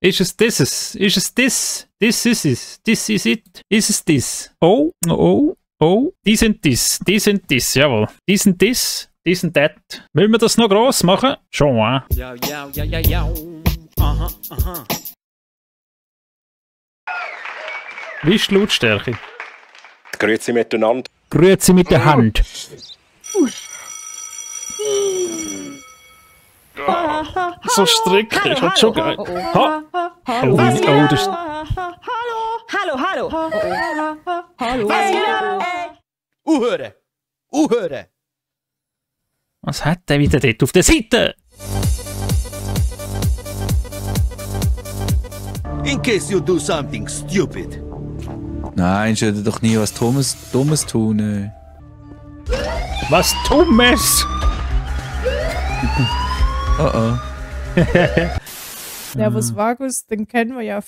Ist es dieses? Ist es this? This is it. This is it. Ist es this? Oh, oh, oh. Dies und dies. Dies und dies. Jawohl. Dies und dies. Dies und that. Wollen wir das noch gross machen? Schon, ja. Ja, ja, ja, ja, ja. Aha, aha. Wie ist die Lautstärke? Grüezi miteinander. Grüezi mit der Hand. So strickig, hat schon geil. Ha. Oh, das ist... Hallo. Hallo. Uhören! Uhören! Was hat der wieder dort auf der Seite? In case you do something stupid. Nein, ich würde doch nie was Dummes tun. Ey. Was Dummes? Oh oh. Nervus vagus, den kennen wir ja.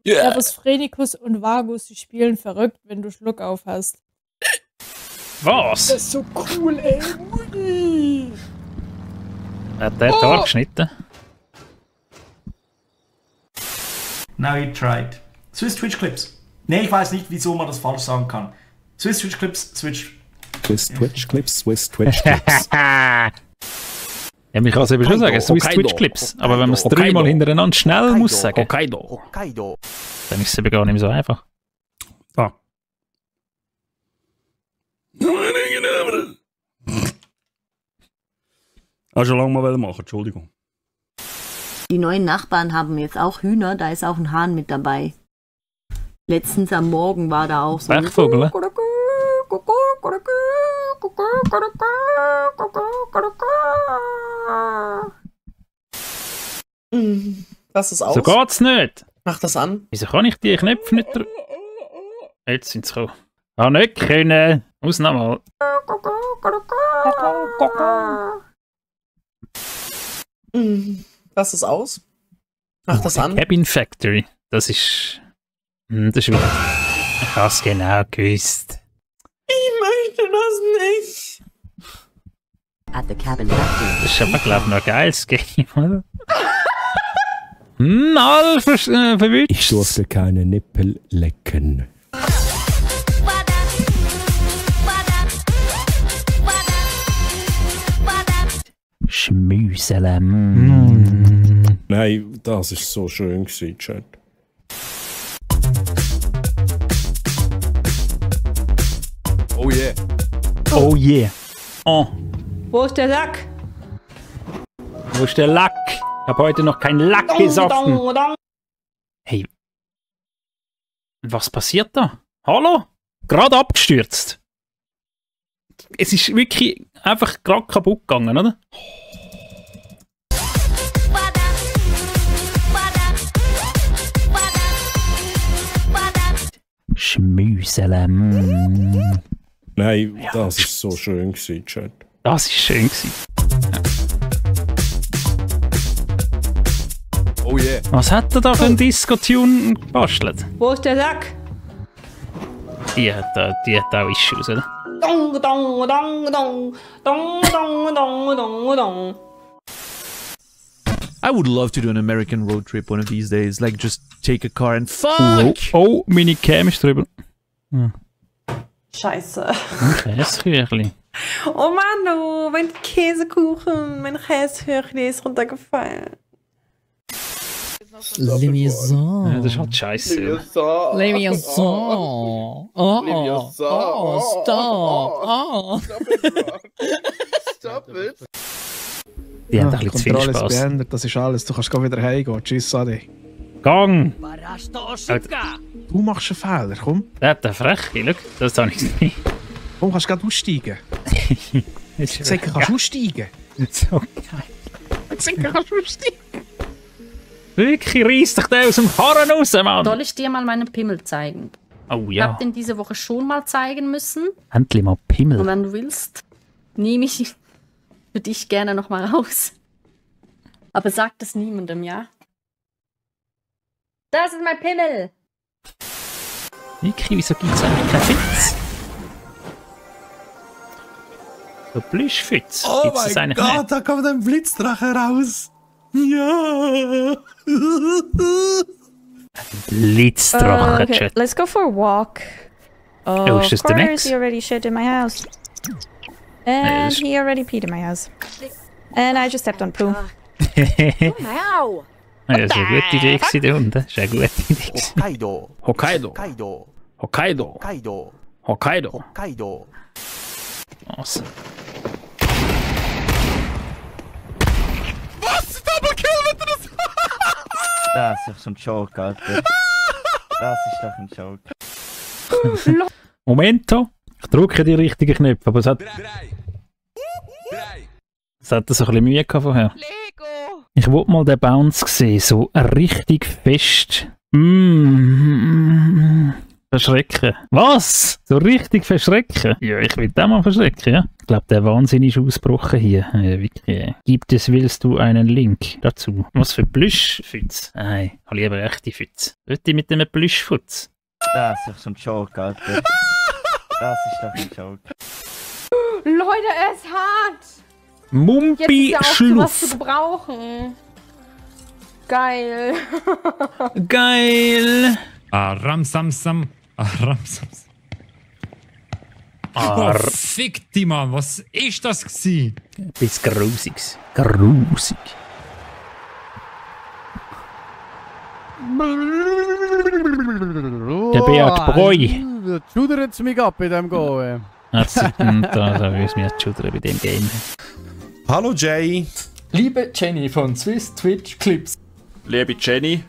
Nervus phrenicus und vagus, die spielen verrückt, wenn du Schluck auf hast. Was? Das ist so cool, ey. Mutti. Hat der da geschnitten? Now you tried. Swiss Twitch Clips. Nee, ich weiß nicht, wieso man das falsch sagen kann. Swiss Twitch Clips, Swiss Twitch Clips. Ja, ich kann es eben schon sagen, Swiss Twitch Clips. Aber wenn man es dreimal hintereinander schnell muss sagen, dann ist es eben gar nicht mehr so einfach. Da. Hast du schon lange mal machen, Entschuldigung. Die neuen Nachbarn haben jetzt auch Hühner, da ist auch ein Hahn mit dabei. Letztens am Morgen war da auch so ein Bergvogel, ne? Das ist aus. So geht's nicht. Mach das an. Wieso kann ich die Knöpfe nicht drücken? Jetzt sind sie gekommen. Ah, nicht können. Muss nochmal. Das ist aus. Mach das an. Cabin Factory. Das ist... Das ist wieder... Ich hab's genau gewusst. Ich möchte das nicht. At the cabin factory. Das ist aber, glaube ich, noch ein geiles Game, oder? All verwünscht. Ich durfte keine Nippel lecken. Schmüsele. Nein, das ist so schön gewesen, Chat. Oh yeah. Oh yeah. Oh. Wo ist der Sack? Wo ist der Lack? Ich habe heute noch keinen Lack gesoffen. Hey. Was passiert da? Hallo? Gerade abgestürzt. Es ist wirklich einfach gerade kaputt gegangen, oder? Schmüsele. Nein, das ist so schön gewesen, Chat. Das ist schön gewesen. Oh yeah. Was hat er da für einen Disco-Tune gebastelt? Wo ist der Sack? Die hat auch Issues, oder? Dong, dong, dong, dong, dong, dong, dong, dong, dong. I would love to do an American road trip one of these days. Like, just take a car and fuck! Oh, meine Cam ist drüber. Scheiße. Ein Käseküchli. Oh Mann, oh, mein Käsekuchen, mein Käsehörchen ist runtergefallen. Ja, das ist halt scheiße. Die haben doch ein bisschen zu viel Kontrolle ist Spaß. beendet, das ist alles. Du kannst wieder heimgehen. Tschüss, Adi. Gang! Du machst einen Fehler, komm. Der hat eine Freche, schau. Das habe ich nicht. Komm, kannst du gerade aussteigen. Ich Sag, kannst du aussteigen. so geil. Sag, kannst du aussteigen. Wirklich reiss dich der aus dem Karren raus, Mann! Soll ich dir mal meinen Pimmel zeigen? Oh Ich ja. hab den diese Woche schon mal zeigen müssen. Endlich mal Und Pimmel. wenn du willst, nehme ich für dich gerne nochmal raus. Aber sag das niemandem, ja? Das ist mein Pimmel! Niki, wieso gibt es eigentlich keinen Fitz? So Plüschfitz. Oh Gibt's das mein eigentlich Gott, da kommt ein Blitzdrache raus. Ja. Blitzdrache, Okay, Chat. let's go for a walk. Oh, is this of the course, next? he already shit in my house. And Yes. he already peed in my house. And I just stepped on poo. Wow. Ja, das war eine gute Idee gewesen, der Hund. Das war eine gute Idee gewesen. Hokkaido. Hokkaido. Hokkaido. Hokkaido. Hokkaido. Hokkaido. Hokkaido. Awesome. Was? Doppelkill mit das? Das ist doch so ein Joke, Alter. Das ist doch ein Joke. Momento. Ich drücke die richtigen Knöpfe, aber es hat so ein bisschen Mühe gehabt vorher. Ich wollte mal den Bounce sehen, so richtig fest. Verschrecken. Was? So richtig verschrecken? Ja, ich will den mal verschrecken, ja. Ich glaube, der Wahnsinn ist ausgebrochen hier. Ja, wirklich. Willst du einen Link dazu? Was für Plüschfütze? Nein, ich habe lieber echte Fütze. Wollte ich mit dem Plüschfutz? Das ist doch so ein Joke, Alter. Das ist doch ein Joke. Leute, er ist hart. Mumpi Jetzt ist ja auch was zu Schluff. gebrauchen. Geil. Geil. Ramsamsam. Ramsamsam. Oh, fick die Mann, was ist das gsi? Bis Grusiges. Grusig. Der Beat Breu. Schudert es mich ab bei dem Go. Da will ich mich schudern bei dem Game. Hallo Jay. Liebe Jenny von Swiss Twitch Clips. Liebe Jenny.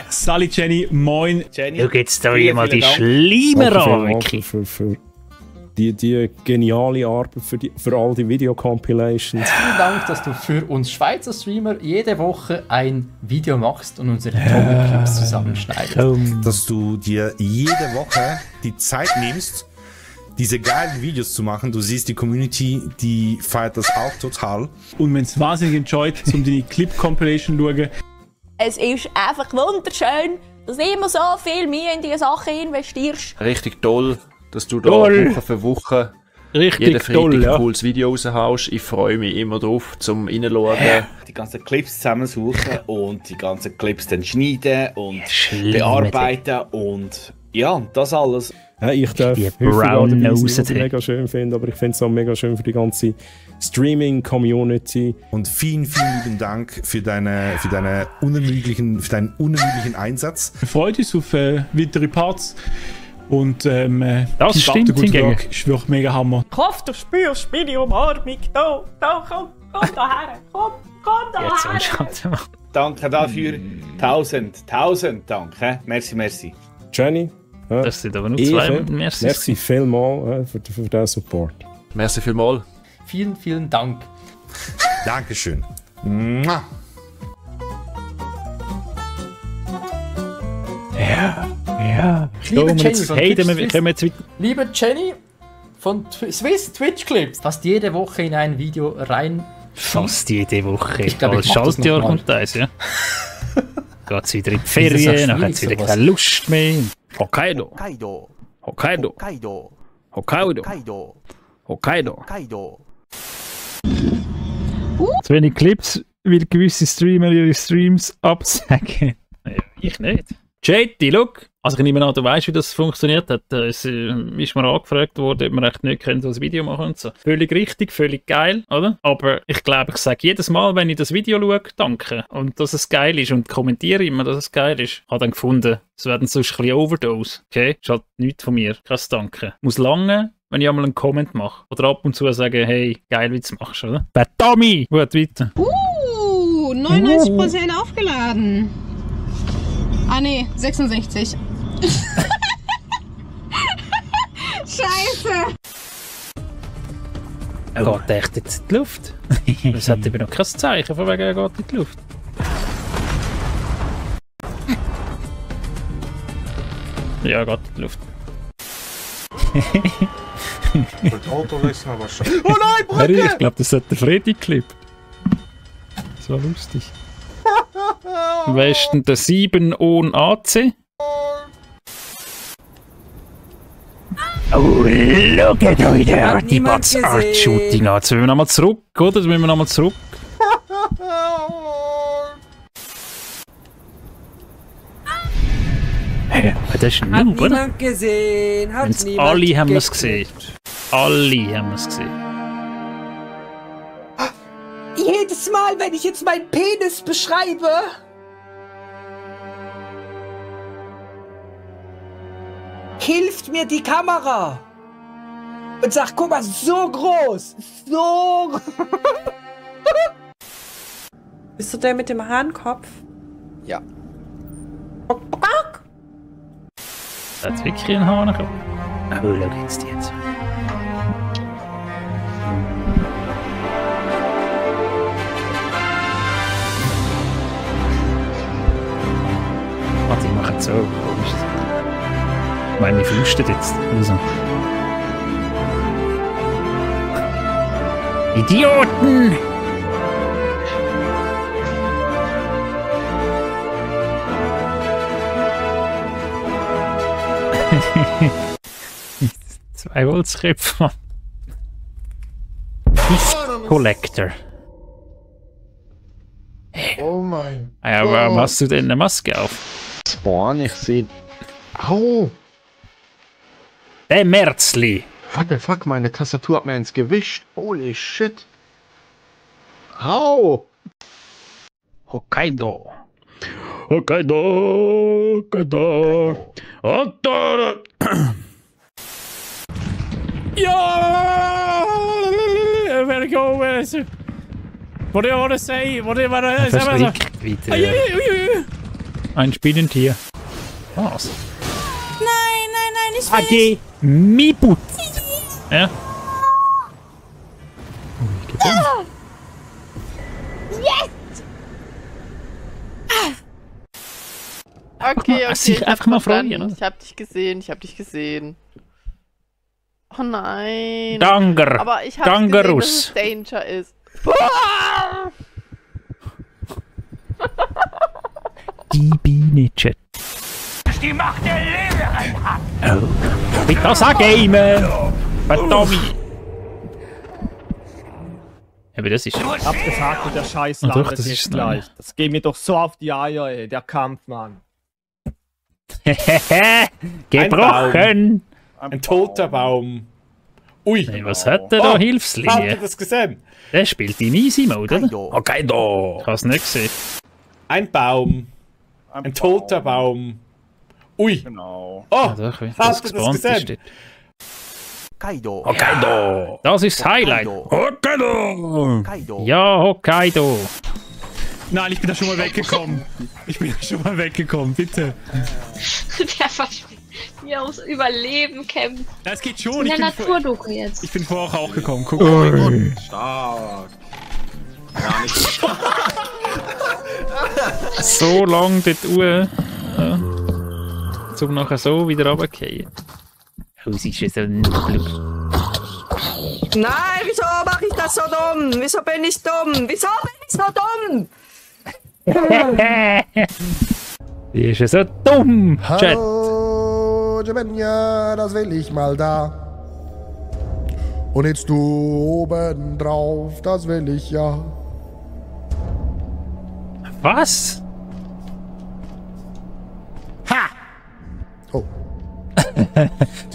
Sally Jenny, moin. Jenny. Schau jetzt da jemand die Schleimer an, wirklich. Für die geniale Arbeit für all die Video-Compilations. Vielen Dank, dass du für uns Schweizer Streamer jede Woche ein Video machst und unsere Top-Clips zusammenschneidest. Dass du dir jede Woche die Zeit nimmst, diese geilen Videos zu machen. Du siehst, die Community, die feiert das auch total. Und wenn es wahnsinnig enjoyt, um die Clip-Compilation zu schauen. Es ist einfach wunderschön, dass du immer so viel Mühe in diese Sache investierst. Richtig toll, dass du da Toll. Woche für Woche Richtig jeden Freitag toll, ja. ein cooles Video raushaust. Ich freue mich immer drauf, zum reinschauen. Die ganzen Clips zusammensuchen und die ganzen Clips dann schneiden und Schlimm, bearbeiten und ja, das alles. Ja, ich darf Die häufig auch dabei sein, was ich Brown-Nosed. mega schön finde, aber ich finde es auch mega schön für die ganze Streaming-Community. Und vielen, vielen lieben Dank für deinen unermüdlichen Einsatz. Wir freuen uns auf weitere Parts. Und Das keep stimmt up the good hingegen. work. Ist wirklich mega Hammer. Ich hoffe, du spürst meine Umarmung. Da, komm daher. Komm Jetzt daher. Schatten machen. Danke dafür. 1000 Dank. Merci. Jenny, Das sind aber nur zwei. merci vielmals für den Support. Merci vielmals. Vielen, vielen Dank. Dankeschön. Mua. Ja. Liebe Jenny Jetzt, von hey, Twitch dann Swiss. können wir jetzt weiter. Liebe Jenny von Swiss Twitch Clips. Fast jede Woche in ein Video rein. Fast jede Woche. Ich glaube, ich Als mach das Schaltjahr noch mal. kommt eins, ja. Geht's wieder in die Das ist Ferien, ja dann hat es wieder schwierig, keine Lust mehr. Hokkaido. Hokkaido. Hokkaido. Hokkaido. Hokkaido. Hokkaido. Hokkaido. Hokkaido. Zu wenig Clips, weil gewisse Streamer ihre Streams absagen. Ja, ich nicht. Jetty, look! Also ich nehme an, du weißt, wie das funktioniert hat. Es ist mir angefragt worden, ob wir echt nicht können, so ein Video machen und so. Völlig richtig, völlig geil, oder? Aber ich glaube, ich sage jedes Mal, wenn ich das Video schaue, danke. Und dass es geil ist und kommentiere immer, dass es geil ist. Ich habe dann gefunden, es werden sonst ein bisschen Overdose. Okay? Ist halt nichts von mir. Kein Danke. Muss lange, wenn ich einmal einen Comment mache. Oder ab und zu sagen, hey, geil, wie du es machst, oder? Tommy! Gut, weiter. 99% aufgeladen. Ah ne, 66. Scheiße. Er geht echt jetzt in die Luft. Es hat eben noch kein Zeichen, von wegen er geht in die Luft. Ja, er geht in die Luft. Oh nein, Brücke! Ich glaube, das hat der Freddy geklippt. Das war lustig. Wer ist denn der 7 ohne AC? Oh, schaut euch da die Bats Art Shooting an. Jetzt müssen wir nochmal zurück, oder? Jetzt müssen wir nochmal zurück. Das ist ein Hat Noob, oder? niemand gesehen. Hat Wenn's niemand alle haben wir es gesehen. gesehen. Alle haben wir es gesehen. Jedes Mal, wenn ich jetzt meinen Penis beschreibe, hilft mir die Kamera und sagt, guck mal, so groß, so groß. Bist du der mit dem Hahnkopf? Ja. Da hat wirklich ein Hahnkopf. Oh, schau jetzt die jetzt. Warte, ich mache jetzt so. Komisch. Ich meine, ich flüstert jetzt. Also. Idioten! Zwei Holzköpfe. Collector. Oh mein Ja, aber warum hast du denn eine Maske auf? Spawn, ich sehe. Au! Der Merzli! What the fuck, meine Tastatur hat mir ins Gewicht. Holy shit. Au! Hokkaido. Hokkaido. Hokkaido. Hokkaido. Ja! Where go? What do you want to say? What do you want to say? Ein Spinnentier. Was? Nein, ich will Ade Miput. Ja. Ja! Yes! Okay, sich ich einfach mal freuen, oder? Ich hab dich gesehen. Oh nein. Danger. Aber ich hab's gesehen, dass es Danger ist. Die Biene Chat. Die Macht der Lehrerin hat. Oh. Mit das Game. Verdammt. Aber das ist... Ich hab gesagt, der Scheiß Oh, doch, landet das jetzt ist gleich. Das geht mir doch so auf die Eier, ey, der Kampf, Mann. Gebrochen! Ein toter Baum. Ui. Hey, was hat der da? Habt Hilfslinie? ihr das gesehen? Der spielt in Easy Mode, oder? Hokkaido! Ich hab's nicht gesehen. Ein Baum. Ein toter Baum. Ui. Genau. Oh, Ja, doch, wie das habt ihr das gespannt gesehen? Hokkaido. Hokkaido! Das ist das Highlight! Hokkaido! Ja, Hokkaido! Nein, ich bin da schon mal weggekommen. Bitte. Der verspielt, wie er ums Überleben kämpft. Das geht schon. In der Naturdoku jetzt. Ich bin vorher auch gekommen. Guck mal. Stark. Gar nicht so stark. So lang dort Uhr. Ja. Zum nachher so wieder runterfallen. Oh, sie ist so ein Blub. Nein, wieso mache ich das so dumm? Wieso bin ich dumm? Wieso bin ich so dumm? Die ist ja so dumm, Chat. Hallo, Jemenia, das will ich mal da. Und jetzt du oben drauf, das will ich ja. Was? Ha! Oh.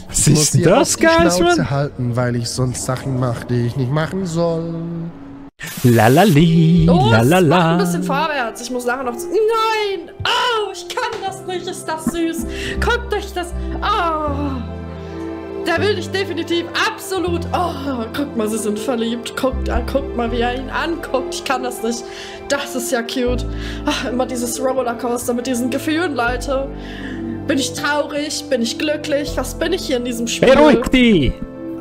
Was ist denn das, Guys, Schnauze Mann? halten, weil ich sonst Sachen mache, die ich nicht machen soll. Lalali, lalala. Mach ein bisschen vorwärts. Ich muss nachher noch... Nein! Oh, ich kann das nicht. Ist das süß? Guckt euch das... Oh. Der will dich definitiv absolut... Oh, guckt mal, sie sind verliebt. Guckt mal, wie er ihn anguckt. Ich kann das nicht. Das ist ja cute. Ach, immer dieses Rollercoaster mit diesen Gefühlen, Leute. Bin ich traurig? Bin ich glücklich? Was bin ich hier in diesem Spiel? Beruhig dich!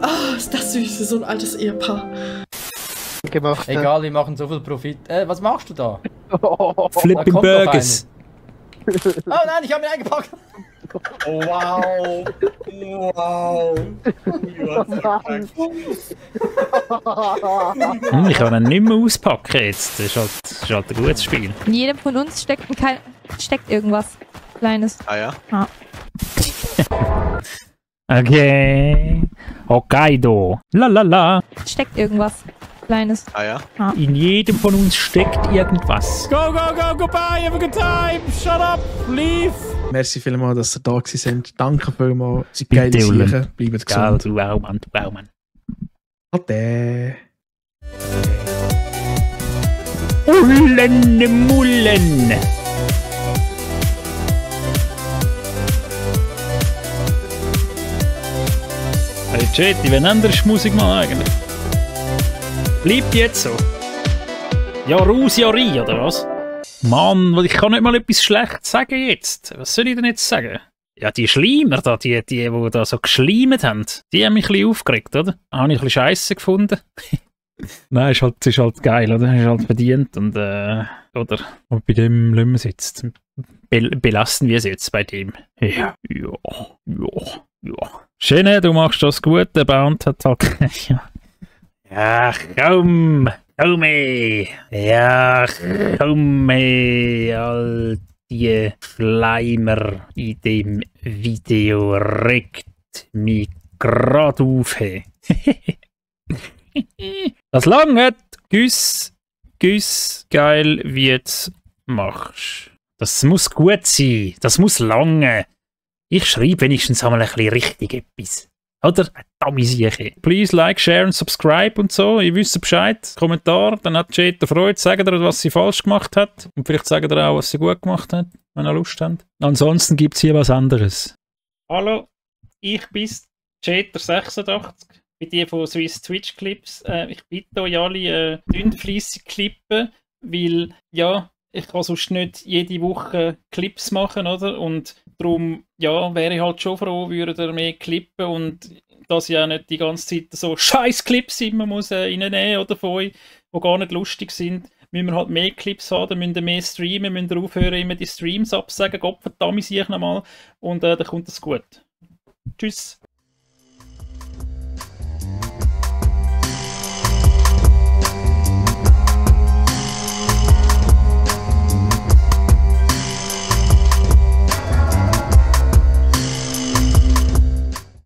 Oh, ist das süß, so ein altes Ehepaar. Gemacht. Egal, wir machen so viel Profit. Was machst du da? Flipping Burgers. Oh nein, ich habe ihn eingepackt. Oh, wow. Wow. Ich kann ihn nicht mehr auspacken jetzt. Das ist halt ein gutes Spiel. In jedem von uns steckt irgendwas Kleines. Ah ja? Ah. Okay. Hokkaido. Lalala. Steckt irgendwas Kleines. Ah ja? In jedem von uns steckt irgendwas. Go, go, go, goodbye, have a good time. Shut up, leave. Merci vielmals, dass ihr da gewesen seid. Danke vielmals. Sie Bitte, geile Ulle. Sachen. Bleibt Geil, gesund. du auch, Mann, du auch, Mann. Ade. Ullen, Mullen. Hey Chetty, wenn anderes Musik machen eigentlich? Bleibt jetzt so. Ja, raus, ja, rein, oder was? Mann, ich kann nicht mal etwas Schlechtes sagen jetzt. Was soll ich denn jetzt sagen? Ja, die Schleimer da, die da so geschleimt haben, die haben mich ein bisschen aufgeregt, oder? Habe ich ein bisschen Scheisse gefunden. Nein, ist halt geil, oder? Ist halt verdient und, oder? Und bei dem lassen wir es jetzt. Belassen wir es jetzt bei dem. Ja. Schöne, du machst das gut, der Bound hat halt... Ja, komm, ja, komm, all die Schleimer in dem Video regt mich grad auf. Das langt. Güss, geil, wie du es machst. Das muss gut sein, das muss lange. Ich schreibe wenigstens einmal ein bisschen richtig etwas. Oder? Damisiche. Please like, share und subscribe und so. Ihr wisst Bescheid. Kommentar. Dann hat Chet Freude. Sagt ihr, was sie falsch gemacht hat. Und vielleicht sagt ihr auch, was sie gut gemacht hat, wenn ihr Lust habt. Ansonsten gibt es hier was anderes. Hallo, ich bin Cheter86. Bei dir von Swiss Twitch Clips. Ich bitte euch alle, fleissig klippen, weil, ja, ich kann sonst nicht jede Woche Clips machen, oder? Und darum, ja, wäre ich halt schon froh, würde er mehr klippen und dass ich auch nicht die ganze Zeit so scheiß Clips immer muss reinnehmen oder von euch, die gar nicht lustig sind. Müssen wir halt mehr Clips haben, dann müssen wir mehr streamen, müssen wir aufhören, immer die Streams absagen. Gott verdammt, ich nochmal. Und dann kommt es gut. Tschüss.